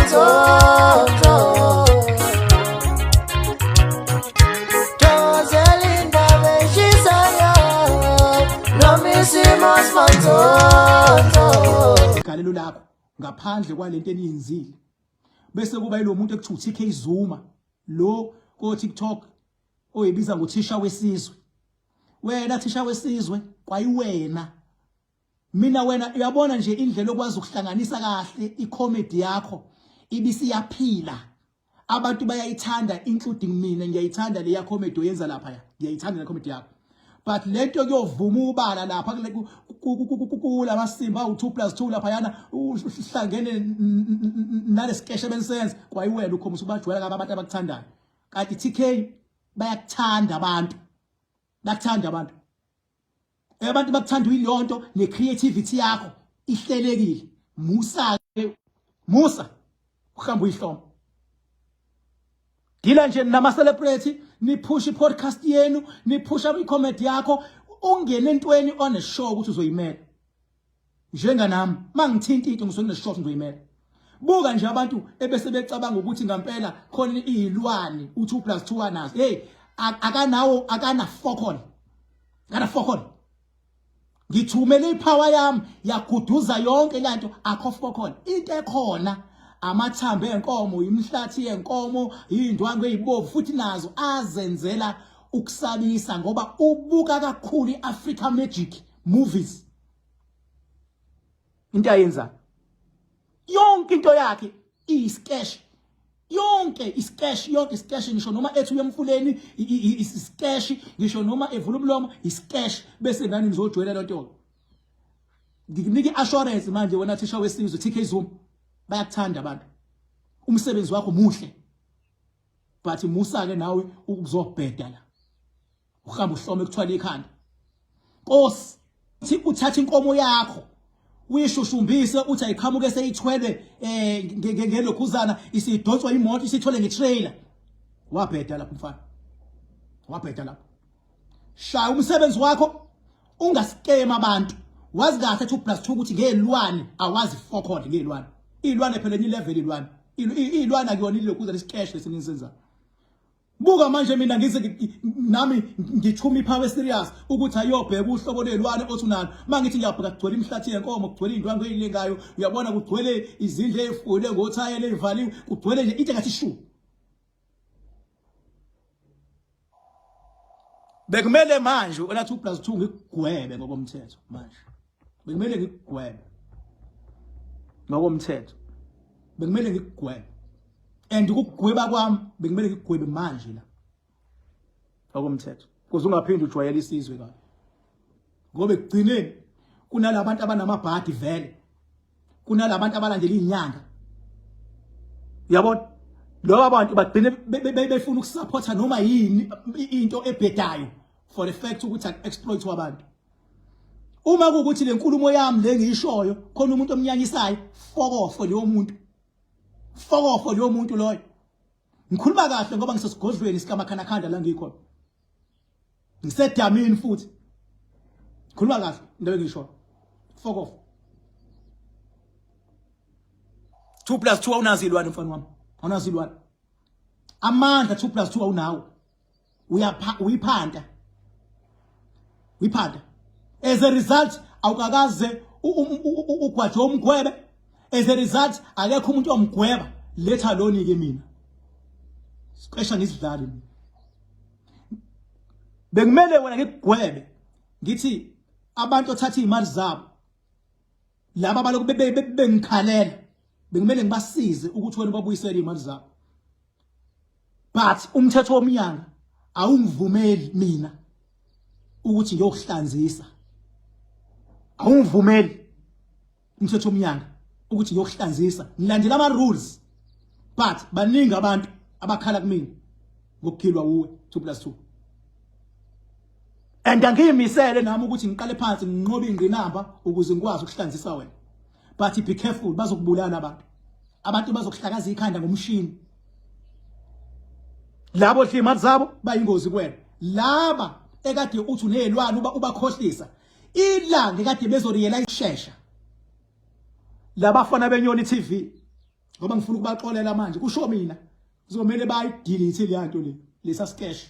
Manzonzo. Thokozela indaba eshisayo noMisimos Manzonzo. Igalelo lakho ngaphandle kwalento eniyenzile bese kuba yilo muntu ekuthiwa uTK Zuma lo ko TikTok oyibiza ngothisha wesizwe. Wena thisha wesizwe kwayiwena. Mina wena uyabona nje indlela okwazi ukuhlanganisa kahle i-comedy yakho ibisiyaphila. Abantu bayayithanda including mina ngiyayithanda leya comedy oyenza lapha ya. Ngiyayithanda le comedy yakho. But lento kuyovuma ubala lapha kulamasimba u2 plus 2 lapha yana uhlangene naleskeshe benisenza kwayiwena ukhombisa ubajwayela kabi abantu abakuthandayo. Kanti TK bayakuthanda abantu. Bakuthanda abantu. Abantu bakuthanda uyilonto ne-creativity yakho ihlelekile. Musa ke Musa uhamba uyihloma. Dila nje nama celebrity niphusha i-podcast yenu niphusha i-comedy yakho ungene entweni one show ukuthi uzoyimela. Njenganami mangithinta into ngisuke ngineshow ngizoyimela. Buka nje abantu ebese becabanga ukuthi ngampela khona izilwane u2 plus 2 anazo. Hey akanawo akana fokol. Akana fokol. Ngithumele ipower yami yaguduza yonke lanto akho fokol. Into ekhona amathambo enkomo imihlathi yenkomo indwangu ezibovu futhi nazo azenzela ukusabisa ngoba ubuka kakhulu iAfrica Magic movies. Into ayenza yonke into yakhe iyiskesh yonke iskesh yonke iskesh ngisho noma ethi uye emfuleni iskesh ngisho noma evula umlomo iskesh bese nani nizojwayela lonto. Ngikunika iassurance manje wena thisha wesizwe TK Zuma bayakuthanda abantu umsebenzi wakho muhle but musa ke nawe ukuzobheda la uhamba uhlome kuthwala ikhanda. Nkosi thi uthatha inkomo yakho uyishushumbise uthi ayiqhamuke seyithwele eh ngelokhuzana isidonswa imoto isithole ngetrailer. Wabheda lapho mfana, wabheda lapho. Shaya umsebenzi wakho ungaskema abantu. Wazi kahle 2 plus 2 ukuthi ngelwane awazi fokol ngelwane. Ilwane phela enye level ilwane. Ilwane akuyona ilokhuzana isikesh lesinisenza. Buka manje mina ngize nami ngithuma ipower serious ukuthi ayobheka uhlobo lwelwane othi unalo. Mangithi ngiyabheka kugcwele imihlathi yenkomo, kugcwele indwangu eyilengayo, uyabona kugcwele izindlu ezifuyile ngothayela ezivaliwe, kugcwele nje into engathi shu. Bekumele manje wena 2 plus 2 ngikugwebe ngokomthetho manje. Bekumele ngikugwebe ngokomthetho. Bekumele ngikugwebe. And ukugweba kwami bekumele ngikugwebe manje la ngokomthetho. Kuze ungaphinde ujwayele isizwe kabi. Ngoba ekugcineni kunalabantu abanamabhadi vele. Kunalabantu abalandela izinyanga. Uyabona? Laba bantu bagcine befuna ukusupporta noma yini into ebhedayo for the fact ukuthi exploit wabantu. Uma kuwukuthi le nkulumo yami le ngiyishoyo khona umuntu omnyanyisayo fokofo leyo muntu. Fokofo leyo muntu loyo. Ngikhuluma kahle ngoba ngisesigodlweni sikaMakhanakhanda la ngikhona. Ngisedamini futhi. Khuluma kahle into engisho. Fokofo. 2 plus 2 awunazo ilwane mfana wami. Awunazo ilwane. Amandla 2 plus 2 awunawo. Uyapha uyiphanta. Uyiphanta. As a result awukakaze ugwaje umgwebe. As a result akekho umuntu omgweba. Letha loni ke mina. Siqesha ngizidlali mina. Bekumele wena ngikugwebe ngithi abantu othatha izimali zabo laba balokhu bengikhalela bekumele ngibasize ukuthi wena ubabuyisele izimali zabo. But umthetho womnyanga awungivumeli mina ukuthi ngiyokuhlanzisa. Awungivumeli umthetho womnyanga ukuthi ngiyokuhlanzisa. Ngilandela ama rules. But baningi abantu abakhala kumina ngokugilwa wuwe 2 plus 2. And angiyimisele nami ukuthi ngiqale phansi nginqobe ingqinamba ukuze ngikwazi ukuhlanzisa wena. But be careful bazokubulala abantu. Abantu bazokuhlakaza ikhanda ngomshini. Labo dla imali zabo bayingozi kuwena. Laba ekade uthi unezilwane uba ubakhohlisa. Ilanga ekade bezoriyela ishesha. Labafana benyoni TV. Ngoba ngifuna ukubaxolela manje kusho mina kuzomele bayidelete le nto le lesa sketch.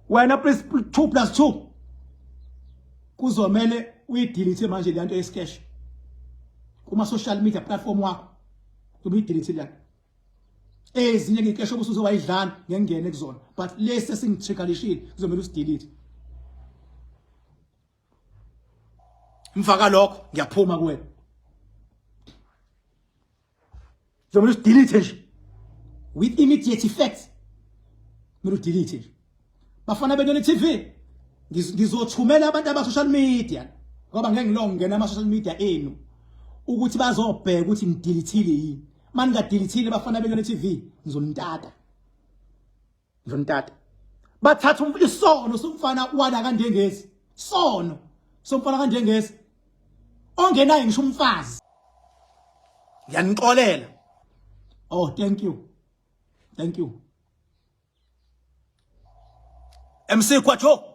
Wena plus 2 plus 2 kuzomele uyidelete manje le nto yesketch kuma social media platform wakho uyidelete le nto. Ezinye ngikesho ukuthi uzowayidlala ngengene kuzona but lesi esingitriggerishile kuzomele usidelete. Emva kalokho ngiyaphuma kuwena. Kuzomele usidelete nje with immediate effect. Kumele udelete nje. Bafana benyoni TV ngizothumela abantu aba social media ngoba ngeke ngilonge ngena ama social media enu ukuthi bazobheka ukuthi ngidelethile yini. Maningadelethile bafana benyoni TV ngizonitata. Ngizonitata. Bathatha isono somfana wala kaNdengezi. Sono somfana kaNdengezi. Ongenayo ngisho umfazi. Ngiyanixolela. Oh thank you. Thank you. MC Kwacho.